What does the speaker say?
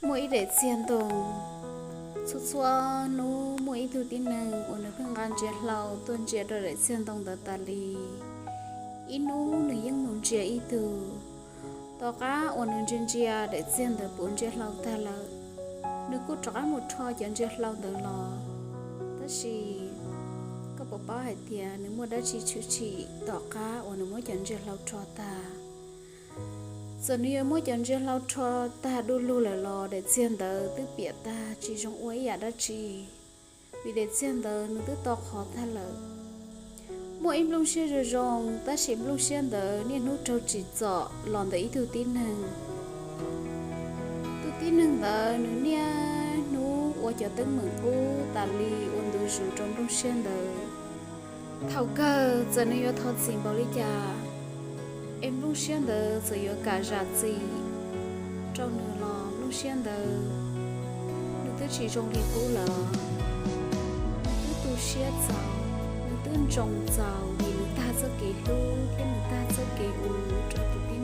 Muaj ib daim txiag ntoo. Txhua txhua hnub muaj ib tug tib neeg uas nws pheej nqa ntsia hlau tuaj ntsia rau daim txiag ntoo ntawd tas li. Ib hnub nws yeej mus ntsia ib tug. Tom qab uas nws ntsia ntsia daim txiag ntawd puv ntsia hlau tag lawm, nws kuj rov qab mus rho cov ntsia hlau ntawd los. Tab sis koj puas paub hais tias nws muaj dab tsi tshwm sim tom qab uas nws muab cov ntsia hlau rho tag? Txawm nws yuav muab cov ntsia hlau rho tag du lug lawm los daim txiag ntawd twb piam tag tsis zoo ua ib yam dab tsi, vim daim txiag ntawd nws twb to qhov tag lawm. Muaj ib nplooj siab zoo zoo, tab sis nplooj siab ntawd niaj hnub raug tsim txom los ntawm ib tug tib neeg. Tus tib neeg ntawd nws niaj hnub ua cov teeb meem qub tas li ua ntu zus rau nplooj siab ntawd. Thaum kawg txawm nws yuav thov txim npaum li cas, es nplooj siab ntawd txawm yuav kam zam txim rau nws los nplooj siab ntawd nws twb tsis zoo li qub lawm. Nws twb tu siab txaus, nws twb ntsoov txaus vim nws tag txoj kev hlub thiab nws tag txoj kev ua rau tus tib